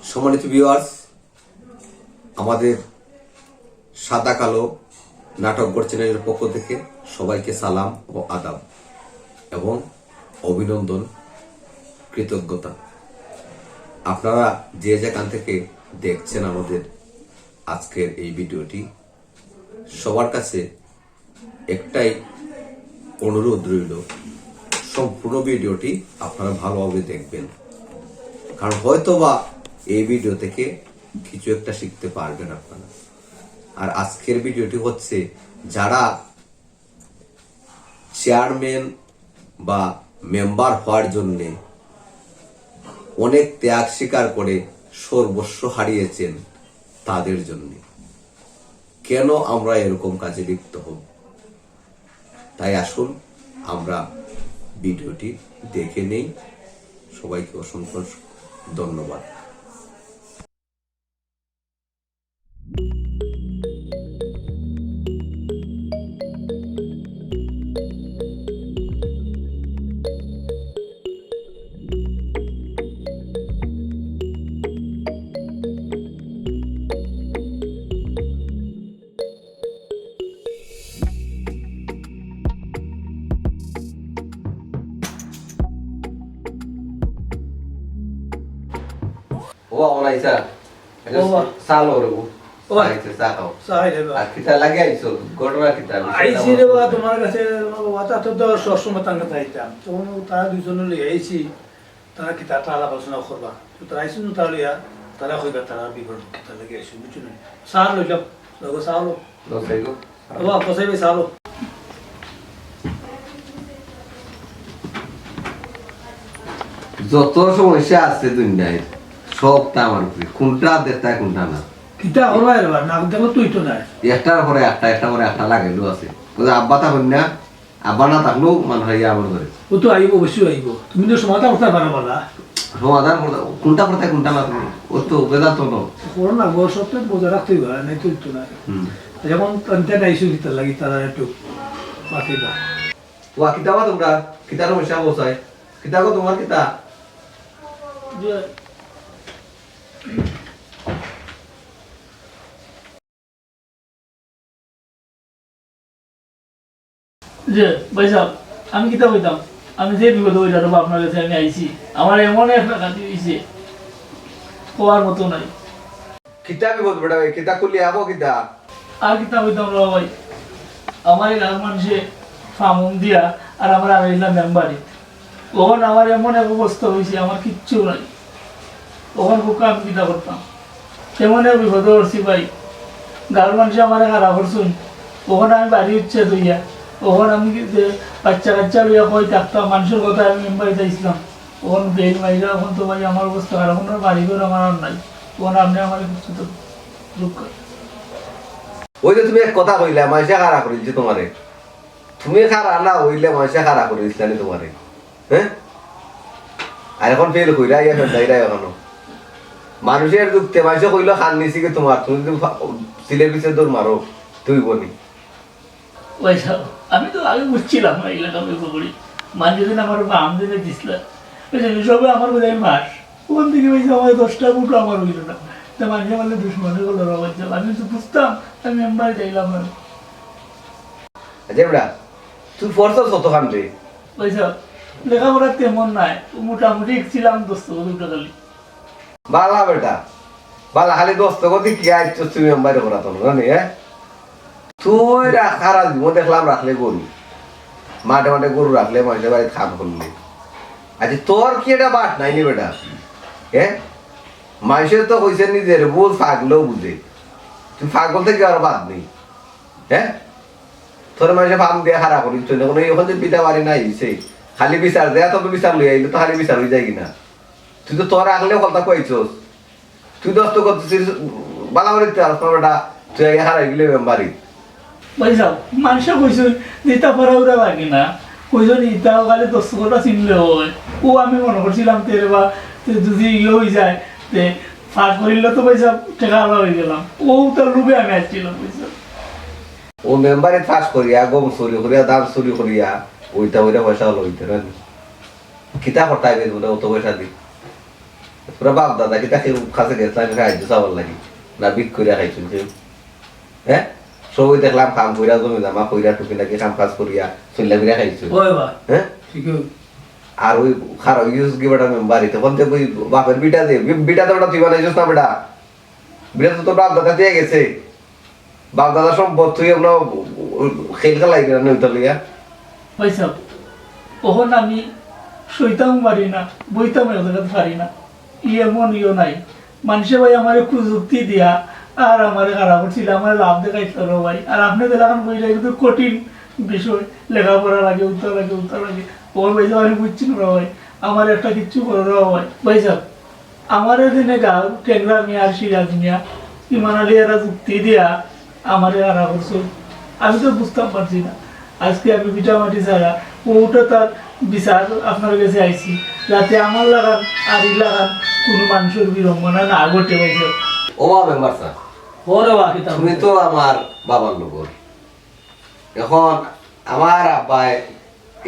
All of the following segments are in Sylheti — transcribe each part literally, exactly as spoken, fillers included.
সম্মানিত ভিউয়ার্স, আমাদের সাদা কালো নাটকঘর চ্যানেলের পক্ষ থেকে সবাইকে সালাম ও আদাব এবং অভিনন্দন, কৃতজ্ঞতা। আপনারা যে যেখান থেকে দেখছেন আমাদের আজকের এই ভিডিওটি, সবার কাছে একটাই অনুরোধ রইল, সম্পূর্ণ ভিডিওটি আপনারা ভালোভাবে দেখবেন, কারণ হয়তো বা এই ভিডিও থেকে কিছু একটা শিখতে পারবেন আপনারা। আর আজকের ভিডিওটি হচ্ছে, যারা চেয়ারম্যান বা মেম্বার হওয়ার জন্যে অনেক ত্যাগ স্বীকার করে সর্বস্ব হারিয়েছেন, তাদের জন্যে কেন আমরা এরকম কাজে লিপ্ত হব? তাই আসুন আমরা ভিডিওটি দেখে নেই। সবাইকে অসংখ্য ধন্যবাদ। ও বাবা, নাই স্যার। এটা ও বাবা। চা লও রে বউ। ও বাবা। আইছে, চা খাও। চা খাই রে বাবা। আর কিতা লাগি আইছো? ঘটনা কিতা? বিষয়টা আইছি রে বাবা, বলো। তোমার কাছে রে বাবা, তা তো, তো সবসময় তার কাছে আইতাম। তখন তারা দুইজনে লই আইছি, তারা কিতা একটা আলাপ আলোচনা করবা। তো তারা আইছইন না, তারা লইয়া, তারা কইবা, তারা বিবরণ কিতা লাগি আইছইন, বুঝছো না? চা লইলাম, লগে চা লও। লও, চা লও। বাবা, কসাই ভাই, চা লও। যত সমস্যা আছে দুনিয়ার, সব তো আমার উপরে। কোনটা দেখতায়, কোনটা না। কিতা করবা এবার? না দেখলে তুই তো নাই। একটার পরে একটা, একটার পরে একটা লাগাইলো আছে। ওই যে আব্বা থাকইন না, আব্বা না থাকলেও মানুষ আইয়া আমার ঘরে। ও তো আইব, অবশ্যই আইব। তুমি তো সমাধান করতে পারো না। সমাধান করতে, কোনটা করতে, কোনটা না তুমি? ও তো বেদান্ত তো। করো না, গো, সব তো বজায় রাখতে হইবে, নাই তো হইতো না। হুম। যেমন তানতে নাই সুবিধা লাগি, তারা একটু বাকি দাও। ওয়া, কিতা বা তোমরা? কিতা সমস্যা বসাই? কিতা গো তোমার কিতা? যে যে, ভাই সাহেব, আমি কিতা কইতাম? আমি যে বিপদে অইলাম রে বা, আপনার কাছে আমি আইছি। আমার এমন এক ডাকাতি অইছে, কওয়ার মতো নাই। কিতা বিপদ বেটা ভাই? কিতা খুলিয়া কও কিতা? আর কিতা কইতাম রে বা ভাই? আমার এই গাঁওর মানষে ফামুম দিয়া আর আমার আগাইলা মেম্বারি। অখন আমার এমন এক অবস্থা অইছে, আমার কিচ্ছু নাই। অখন কউক্কা আমি কিতা করতাম? এমন এক বিপদো পড়ছি ভাই, গাঁওর মানষে আমারে খাড়া করছইন। অখন আমি বাড়ি উচ্ছেদ অইয়া, অখন আমি কি যে বাচ্চা কাচ্চা লইয়া কই থাকতাম, মানষর কথায় আমি মেম্বারিত আইছলাম। অখন বেইল মাইরা, অখন তো ভাই আমার অবস্থা খারাপ, অখন বাড়ি ঘর আমার আর নাই। অখন আপনে আমারে কিছু তো রক্ষা। ওই যে তুমি এক কথা কইলা, মানষে খাড়া করিলছে তোমারে। তুমি খাড়া না অইলে মানষে খাড়া করিলছে নি তোমারে? হ্যাঁ? আর অখন ফেল কইরা ইয়া ফেল দাইরা অখনো। মানষর যুক্তি, মানষে কইলো খান নিছি কি তোমার, তুমি যদি ফা-, সিলে পিছে দৌড় মারো, তুই বনি। ওই সাব, আমি তো আগে বুঝছিলাম না এলাকা বিপদ করি। মানষে দিন আমার বাম দিনে দিছিল। ওই যে সবে আমার বোঝাই মাস। ওখান থেকে ওই যে আমার দশটা ভোট আমার হইল না। তা মানষে বললে দুশ্মনের বললো রবাদ যাবে। আমি তো বুঝতাম, আমি মেম্বার যাইলাম না। আচ্ছা, বেটা, তুই পড়ছস কতখান রে? ওই সাব, লেখাপড়া তেমন নাই, মোটামুটি ছিলাম দোস্ত, দুটো খালি। বালা বেটা, বালা, খালি দোস্ত গতি কি আইছস তুমি মেম্বারি করা তো না নি, হ্যাঁ? তুই রা-, সারা জীবন দেখলাম রাখলে গরু, মাঠে মাঠে গরু রাখলে, মানষর বাড়িত কাম করলে। আচ্ছা, তোর কি এটা বাট নাই নি বেটা? হ্যাঁ? মানষে তো কইছে নিজের ভুল, পাগলেও বুঝে। তুই পাগল থাকি আর বাদ নেই। হ্যাঁ? তোর মানষে ফাম দিয়া খাড়া করি, তুই না কোনো অখন যে বিটা বাড়ি নাই, সে খালি বিচার দেয়া, তবে বিচার লই আইলে তো খালি বিচার অই যায় কি না? তুই তো তোর আগলে কথা কইছস, তুই দোস্ত করতেছিস, বালা বাড়িতে আর তোর বেটা, তুই আগে হারাই গেলে মেম্বারি। ভাই সাব, মানষে কইছইন যে ইতা পারা উরা লাগে না, কইছইন ইতা খালি দোস্ত কথা চিনলে হয়। ও আমি মনে করছিলাম তে রে বা, তে যদি ইয়ে হই যায়, তে ফাঁস করিলে তো ভাই সাব টেকা আলা হই গেলাম। ও তার লোভে আমি আসছিলাম ভাই সাব। ও মেম্বারি ফাঁস করিয়া, গম চুরি করিয়া, ধান চুরি করিয়া, ওইটা ওইটা পয়সা হলো হইতে না নি? কিতা করতে হবে বলে অত পয়সা দি? পুরা বাপ দাদা কিতা কেউ কাছে গেছলা নি সাহায্য চাওয়ার লাগি? না ভিক করিয়া খাইছইন কেউ? হ্যাঁ? সবই দেখলাম কাম করিয়া, জমি জমা করিয়া, টুকিটাকি কাম কাজ করিয়া, চলিয়া ফিরিয়া খাইছইন। ওই বা, হ্যাঁ? ঠিক আছে। আর ওই খারাপ ইউজ কি বেটা মেম্বারি, তখন তো ওই বাপের বিটা দে, বি-, বিটা তো বেটা তুই বানাইছস না বেটা। বিটা তো তোর বাপ দাদা দিয়া গেছে। বাপ দাদা সম্পদ তুই আমরা খেল খেলাই না নইতা লইয়া। ভাই সাহেব, অখন আমি সইতাম পারি না, বইতাম এক জাগাত পারি না, ই এমন ইও নাই। মানষে ভাই আমারে কুযুক্তি দিয়া আর আমারে খারাপ করছিল, আমারে লাভ দেখাইছিল ভাই। আর আপনে যেলাখান কইরা কিন্তু কঠিন বিষয়, লেখাপড়া লাগে, উত্তর লাগে, উত্তর লাগে। ওর ভাই সাহেব আমি বুঝছি না ভাই, আমার একটা কিচ্ছু করো ভাই। ভাই সাহেব, আমারে দিনে গাল টেংরা মিয়া আর সিরাজ মিয়া, ইমান আলী এরা যুক্তি দিয়া আমারে আড়া করছে। আমি তো বুঝতাম পারছি না। আজকে আমি ভিটামাটি ছাড়া ওটা তার বিচার আপনার কাছে আইছি, যাতে আমার লাগান আর ই লাগান কোনো মানুষের বিড়ম্বনা না ঘটে পাইছে। ও বা মেম্বার সাহেব, ওরে বা, কিতা তুমি বলছো? তো আমার বাবার লগর। এখন আমার আব্বায়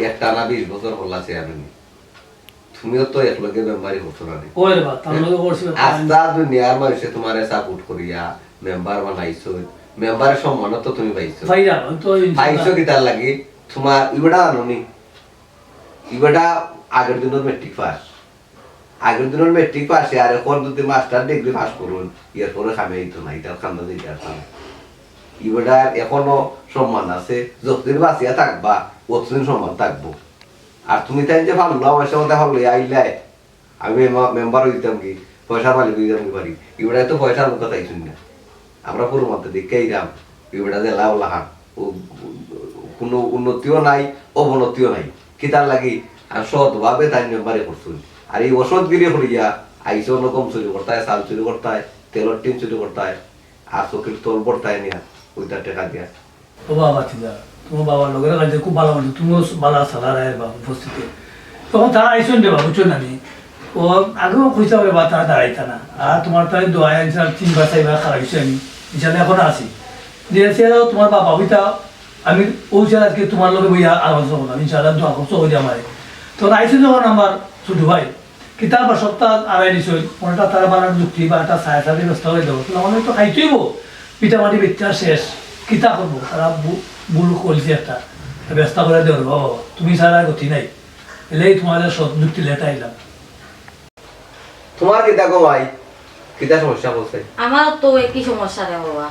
একটানা বিশ বছর করলা চেয়ারম্যানি। তুমিও তো একলগে মেম্বারি করছো না নি? ওই রে বা, তার লগে করছি বা, তার আস্তা দুনিয়ার মানুষে তোমারে সাপোর্ট করিয়া মেম্বার বানাইছো, মেম্বারের সম্মান তো তুমি পাইছো। পাইলাম, আমি তো ইনশাল্লাহ। পাইছো কিতার লাগি? তোমার ইবেটা আনো নি? ইবেটা আগের দিনের মেট্রিক পাস। আগের দিনের মেট্রিক পাসে আর এখন যদি মাস্টার ডিগ্রি পাস করুন, এরপরে কামে আইতো না, ইটার কান্দা দিতে আর না। ইবেটার এখনো সম্মান আছে, যতদিন বাঁচিয়া থাকবা, অতদিন সম্মান থাকবো। আর তুমি তাই যে ভালো না, পয়সা মতো ভালো আইলাই, আমি মেম্বা-, মেম্বার হইতাম কি, পয়সার মালিক হইতাম কি পারি? ইবেটায় তো পয়সার মুখে চাইছুন না। আমরা পুরো মতে দেখে আইলাম, ইবেটা যে লাউ লাখান, ও, কোনো উন্নতিও নাই, অবনতিও নাই। কিতার লাগি? আর সৎভাবে তাই মেম্বারি করছুন। আর এই অসৎগিরি করিয়া আইসে অন্য গম চুরি করতায়, চাল চুরি করতায়, তেলর টিন চুরি করতায়, আর চকির তল পড়তায় নিয়া, ওইটা টেকা দিয়া। ও বাবা, ভাতিজা, তোমার বাবার লগে রাখাইতে খুব ভালা মানুষ, তুমিও ভালা সালা রায়ের বাবা উপস্থিতে। তখন তারা আইসন রে বাবা, বুঝছো না নি? ও আগেও কইসা রে বা, তারা দাঁড়াইতা না। আর তোমার তাই দোয়া আনছে, আর তিনবার চাইবার খারাপ হইছে আমি, ইনশাল্লাহ এখন আছি। যে সে তোমার বাবা হইতা, আমি ও সে আজকে তোমার লগে বইয়া আলোচনা করলাম, ইনশাল্লাহ দোয়া করছো হয়ে আমারে। তখন আইসে যখন আমার ছোট ভাই, কিতাব বা সপ্তাহ আড়াই নিছই, ওনাটা তারা বানার যুক্তি বা একটা ছায়া ছায়া ব্যবস্থা করে দেবো। তাহলে আমাদের তো খাইতেই হইব, পিঠামাটি বেচা শেষ, কিতা করবো? তারা ভু-, ভুল করছে একটা, ব্যবস্থা করে দেওয়ার বাবা, তুমি ছাড়া আর গতি নাই। এলেই তোমাদের সব যুক্তি লেটা আইলাম। তোমার কিতা গো ভাই, কিতা সমস্যা বলছে? আমার তো একই সমস্যা রে বাবা,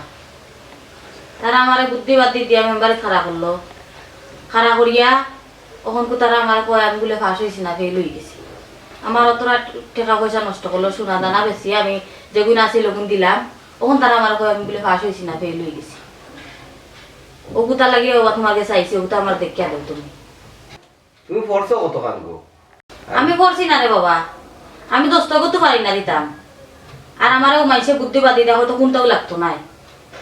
তারা আমারে বুদ্ধি বাদ দিয়া মেম্বারি খাড়া করলো, খাড়া করিয়া অখন কু তারা আমারে কয় আমি বুলে পাস হইছি না, ফেইল হই গেছি। আমার অতটা টেকা পয়সা নষ্ট করলো, সোনা দানা বেচি আমি যেগুন আছিল ওগুন দিলাম, অখন তারা আমারে কয় আমি বুলে পাস হইছি না, ফেইল হই গেছি। অগুতা লাগি ওবা তোমার গেছে আইছি, অগুতা আমারে দেখিয়া দেও তুমি। তুমি পড়ছো কতখান গো? আমি পড়ছি না রে বাবা, আমি দস্তখত তো পারি না দিতাম। আর আমারে ও মাইনষে বুদ্ধি বাদ দিয়া হয়তো কোনটাও লাগতো নায়।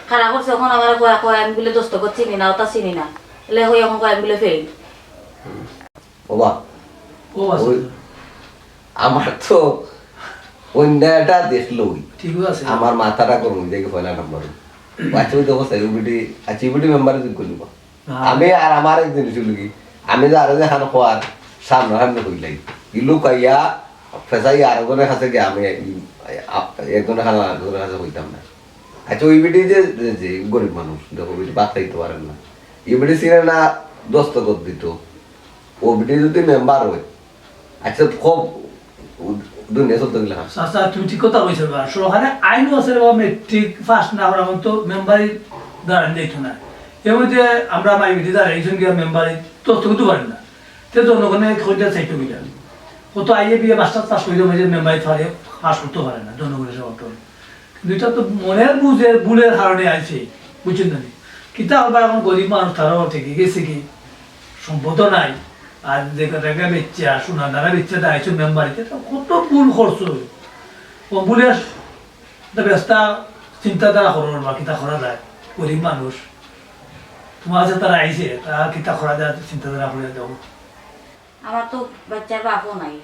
খাড়া করছে, অখন আমারে কয়, কয় আমি বুলে দস্তখত চিনি না, ওটা চিনি না। এলে হই অখন কয় আমি বুলে ফেইল। বাবা, ও আছে। ওই, আমার তো অন্যায়টা দেখলোই। ঠিক আছে। আমার মাথাটা গরম হয়ে যায় পয়লা নম্বর। আচ্ছা, ওই দেখো, স্যার, ইউবিডি, আচ্ছা, ইউবিডি মেম্বারে যোগ করিবা। না। আমি আর আমার এক জিনিস হইল কি, আমি যে আরো যেখান খোয়ার সামনে সামনে হইলাই, ইলু কাইয়া ফেসাই আরো জনের কাছে গিয়া আমি ই-, আ-, একজনের কাছে আরো জনের কাছে হইতাম না। আচ্ছা, ওই বেটি যে, যে, যে গরিব মানুষ, দেখো, বেটি ভাত খাইতে পারেন না, এই বেটি চিনে না, দস্তখত দিত, ও বেটি যদি মেম্বার হয়, আচ্ছা, খুব দুনিয়া চলতে গেলে হয়। আচ্ছা, তুমি ঠিক কথা কইছো বা। সরকারে আইনও আছে রে বাবা, মেট্রিক পাস না করা পর্যন্ত মেম্বারি দাঁড়ান যাইতো না। এর মধ্যে আমরা মাই বেটি দাঁড়াই, একজন গিয়া মেম্বারি দস্তখত পারেন না। তে জনগণে কইটা চাইতো কিনা? কত আইএ বিএ মাস্টার পাস কইতে পারে, মেম্বারি পারে, পাস করতে পারে না, জনগণের সেবা করে। কিন্তু এটা তো মনের বুঝে, ভুলের কারণে আইছে, বুঝছেন না নি? কিতা আবার এখন গরিব মানুষ, তারাও থেকে গেছে কি, সম্পদ নাই, আর যে টাকা বেচছে, আর সোনা দানা বেচছে, তা আইছে মেম্বারিতে, তা কত ভুল করছে। ও ভুলের একটা ব্যস্তা চিন্তাধারা করো না, কিতা করা যায়, গরিব মানুষ। তোমার কাছে তারা আইছে, তা কিতা করা যায়, চিন্তাধারা করে দেবো। আমার তো বাচ্চার বাপও নাই,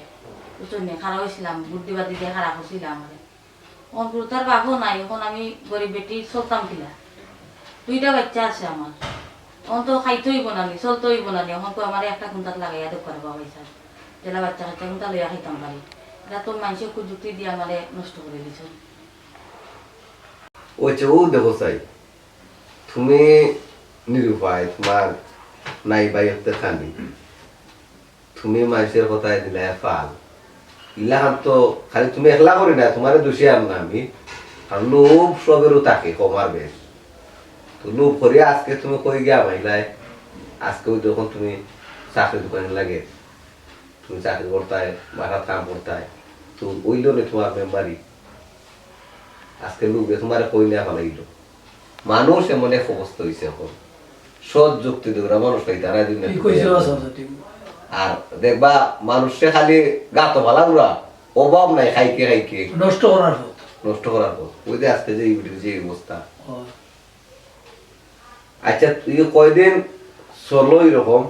বুঝছো নি? খাড়া হইছিলাম, বুদ্ধি বাদ দিয়ে খাড়া করছিলাম আমারে। অখন গুরুতার বাপও নাই, অখন আমি গরিব বেটি চলতাম কিলা? দুইটা বাচ্চা আছে আমার, অখন তো খাইতে হইব না নি, চলতে হইব না নি, অখন তো আমার একটা কুন্তাত লাগাইয়া দেখ করে বাবা হিসাব, যেলা বাচ্চা কাচ্চা কুন্তা লইয়া খাইতাম পারি। এটা তো মানুষে কুযুক্তি দিয়া আমারে নষ্ট করি দিছইন। ওই যে, ও দেখো চাই, তুমি নিরুপায়, তোমার নাই ভাই একটা খানি, তুমি মানুষের কথায় দিলায় ফাল। ইলাখান তো খালি তুমি একলা করি না, তোমারে দোষী আর না আমি। আর লোভ সবেরও থাকে, কম আর বেশ। তো লোভ করি আজকে তুমি কই গিয়া মাইলায়, আজকে ওই যখন তুমি চাকরি দোকানে লাগে, তুমি চাকরি করতায়, বাসাত কাম করতায়, তো ওই লোনে তোমার মেম্বারি। আজকে লোভে তোমারে কই না ফালাইল। মানুষ এমন এক অবস্থা হইছে এখন, সৎ যুক্তি দেওরা মানুষ পাইতা না, দুনিয়া ঠিক কইছে, বাস আছে, ঠিক। আর দেখবা, মানুষে খালি গাতো ফালা উড়া, অভাব নাই, খাইকে খাইকে নষ্ট করার পথ। নষ্ট করার পথ। ওই যে আজকে যে ইউটিউব যে অবস্থা। ও। আচ্ছা, তুই কয়দিন চলো এরকম?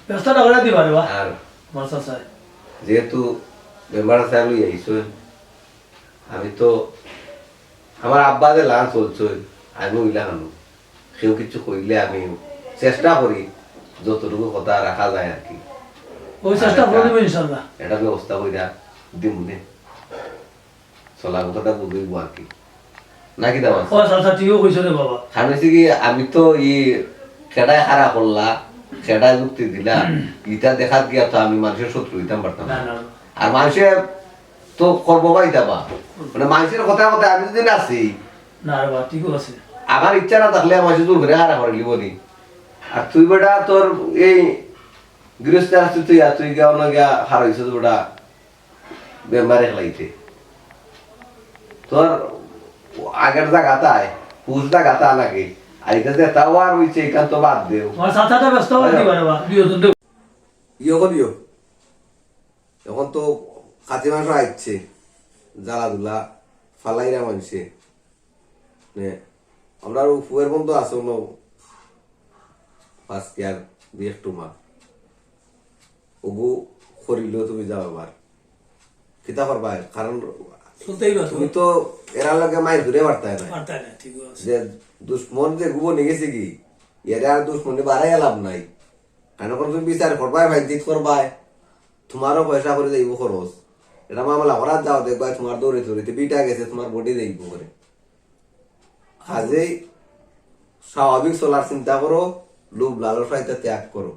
ব্যবস্থাটা করে দিবা রে বা। আর বাস আছে। যেহেতু মেম্বার সাহেব লই আইছইন, আমি তো, আমার আব্বা যে লান চলছইন, আমি ওইলা খানো। কেউ কিছু কইলে আমি চেষ্টা করি যতটুকু কথা রাখা যায় আর কি। ওই চেষ্টা আর করিব একটা, ইনশাল্লাহ। এটা ব্যবস্থা কইরা দিমুনে। চলার কথাটা বুঝাইব আর কি। নাকি দাও আছে? ও, আচ্ছা, আচ্ছা, ঠিকও কইছো রে বাবা। কারণ হইছে কি, আমি তো ই খেডায় খাড়া করলা, খেডায় যুক্তি দিলা, ইটা দেখাত গিয়া তো আমি মানুষের শত্রু হইতাম পারতাম না। না, না, না। আর মানুষে তো করবো বা ইতা বা। মানে, মানুষের কথা মতে আমি যদি নাচি, না রে বা, ঠিকও আছে। আমার ইচ্ছা না থাকলে মানুষে জোর করে খাড়া করে লিবো নি। আর তুই বেটা তোর এই গৃহস্থ রাখতে তুই আর তুই গিয়া অন্য গিয়া খাড়া হইছস বেটা মেম্বারে খেলাইতে। তোর আগের জায়গা তাই, হুশ জায়গা তা নাকি? আর এটা যে তাও আর হইছে, এটা তো বাদ দেও। আমার সাথে সাথে ব্যস্ত হয়ে দিবা রে বা, দিও তো দেও। ইয়ে করিও। এখন তো কাতি মাস আইছে, জ্বালা ধুলা ফালাইরা মানছে। নে, আমরা আর ফুয়ের বন্ধ আছে, অন্য পাঁচ কিয়ার দুই এক টুমা। ওগু করিলেও তুমি যাও আবার। কিতা করবায়? কারণ চলতেই পারতো। তুমি তো এরার লগে মাইর ধরে পারতায় না। পারতায় না, ঠিক আছে। যে দুশমন যে গু বনি গেছে কি, এরা আর দুশমনি বাড়াইয়া লাভ নাই। কারণ এখন তুমি বিচার করবায়, ফাইজিত করবায়, তোমারও পয়সা করে যাইব খরচ। এটা মামলা করার যাও, দেখবায় তোমার দৌড়ে দৌড়িতে বিটা গেছে, তোমার বডি যাইব করে। কাজেই স্বাভাবিক চলার চিন্তা করো, লোভ লালসা এটা ত্যাগ করো।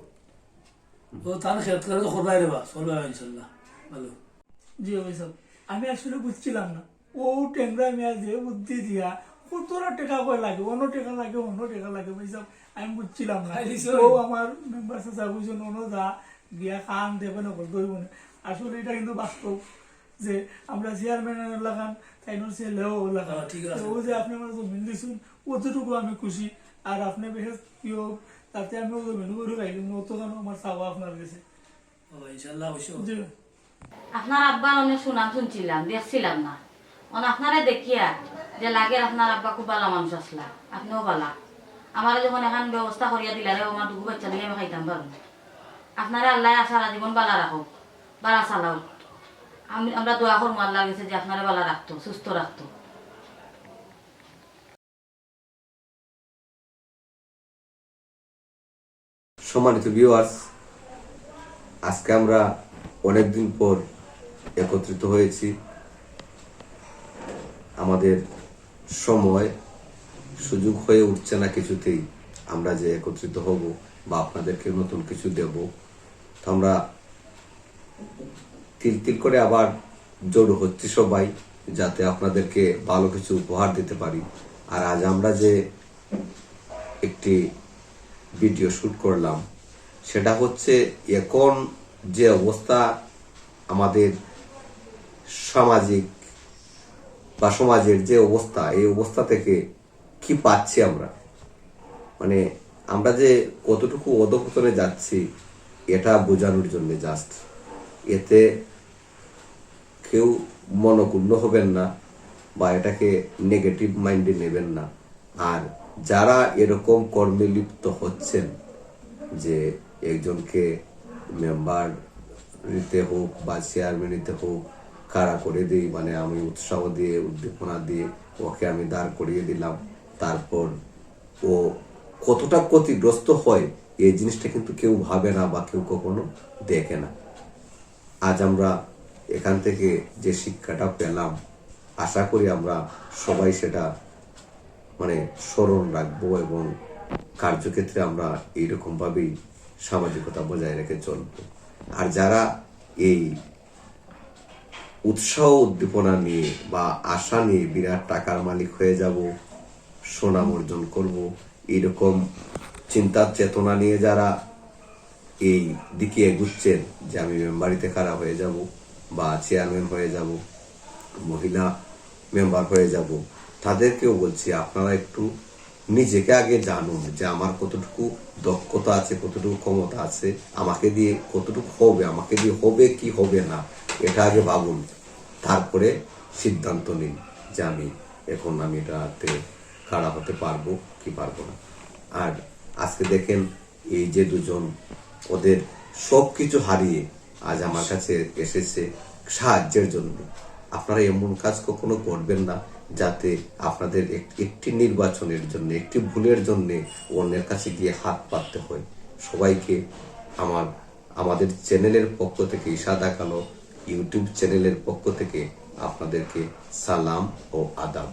ও তার খেত করে তো করবায় রে বা, চলবায় ইনশাল্লাহ। ভালো। জি ভাই সাহেব, আমি আসলে বুঝছিলাম না। ও টেংরা মিয়া যে বুদ্ধি দিয়া কতটা টেকা কয় লাগে, অন্য টেকা লাগে, অন্য টেকা লাগে, ভাই সাহেব, আমি বুঝছিলাম না। খালি ও আমার মেম্বার চাচা বুঝছেন, অন্য যা দিয়া খান দেবে না, বলতে হইব না। আসলে এটা কিন্তু বাস্তব যে আমরা চেয়ারম্যান লাগান, তাই নয় সে লেও লাগান। হ্যাঁ, ঠিক আছে। তো ও যে আপনি আমার জমিন দিছুন, অতটুকু আমি খুশি। আর আপনি বেহেস ইয়ো, তাতে আমি ও জমিন করে খাইলাম, অত কেন আমার চাওয়া আপনার কাছে? ও, ইনশাল্লাহ, অবশ্যই। জি। আপনার আব্বার অনেক সুনাম শুনছিলাম, দেখছিলাম না। অন আপনারে দেখিয়া যে লাগের আপনার আব্বা খুব ভালা মানুষ আছলা, আপনেও ভালা। আমারে যখন এখান ব্যবস্থা করিয়া দিলা রে, আমার দুগু বাচ্চা লইয়া আমি খাইতাম পারমু। আপনারে আল্লায় আশারা জীবন ভালা রাখউক, ভালা চালাউক। আমি, আমরা দোয়া করমু আল্লার গেছে যে আপনারে ভালা রাখতো, সুস্থ রাখতো। সম্মানিত ভিউয়ার্স, আজকে আমরা অনেক দিন পর একত্রিত হয়েছি। আমাদের সময় সুযোগ হয়ে উঠছে না কিছুতেই আমরা যে একত্রিত হব বা আপনাদেরকে নতুন কিছু দেব। তো আমরা তিল তিল করে আবার জড়ো হচ্ছি সবাই, যাতে আপনাদেরকে ভালো কিছু উপহার দিতে পারি। আর আজ আমরা যে একটি ভিডিও শ্যুট করলাম, সেটা হচ্ছে এখন যে অবস্থা আমাদের সামাজিক বা সমাজের যে অবস্থা, এই অবস্থা থেকে কি পাচ্ছি আমরা, মানে আমরা যে কতটুকু অধঃপতনে যাচ্ছি, এটা বোঝানোর জন্য জাস্ট। এতে কেউ মনক্ষুণ্ণ হবেন না বা এটাকে নেগেটিভ মাইন্ডে নেবেন না। আর যারা এরকম কর্মে লিপ্ত হচ্ছেন, যে একজনকে মেম্বার নিতে হোক বা চেয়ারম্যান নিতে হোক, খাড়া করে দিই, মানে আমি উৎসাহ দিয়ে, উদ্দীপনা দিয়ে ওকে আমি দাঁড় করিয়ে দিলাম, তারপর ও কতটা ক্ষতিগ্রস্ত হয়, এই জিনিসটা কিন্তু কেউ ভাবে না বা কেউ কখনো দেখে না। আজ আমরা এখান থেকে যে শিক্ষাটা পেলাম, আশা করি আমরা সবাই সেটা মানে স্মরণ রাখবো এবং কার্যক্ষেত্রে আমরা এইরকমভাবেই সামাজিকতা বজায় রেখে চলবো। আর যারা এই উৎসাহ উদ্দীপনা নিয়ে বা আশা নিয়ে বিরাট টাকার মালিক হয়ে যাব, সুনাম অর্জন করব, এইরকম চিন্তা চেতনা নিয়ে যারা এই দিকে এগুচ্ছেন যে আমি মেম্বারিতে খাড়া হয়ে যাব বা চেয়ারম্যান হয়ে যাব, মহিলা মেম্বার হয়ে যাব, তাদেরকেও বলছি, আপনারা একটু নিজেকে আগে জানুন যে আমার কতটুকু দক্ষতা আছে, কতটুকু ক্ষমতা আছে, আমাকে দিয়ে কতটুকু হবে, আমাকে দিয়ে হবে কি হবে না, এটা আগে ভাবুন। তারপরে সিদ্ধান্ত নিন যে আমি এখন আমি এটাতে খাড়া হতে পারবো কি পারবো না। আর আজকে দেখেন, এই যে দুজন, ওদের সব কিছু হারিয়ে আজ আমার কাছে এসেছে সাহায্যের জন্য। আপনারা এমন কাজ কখনো করবেন না যাতে আপনাদের এক- একটি নির্বাচনের জন্য, একটি ভুলের জন্য অন্যের কাছে গিয়ে হাত পাততে হয়। সবাইকে আমার, আমাদের চ্যানেলের পক্ষ থেকে, ইশাদা কালো ইউটিউব চ্যানেলের পক্ষ থেকে আপনাদেরকে সালাম ও আদাব।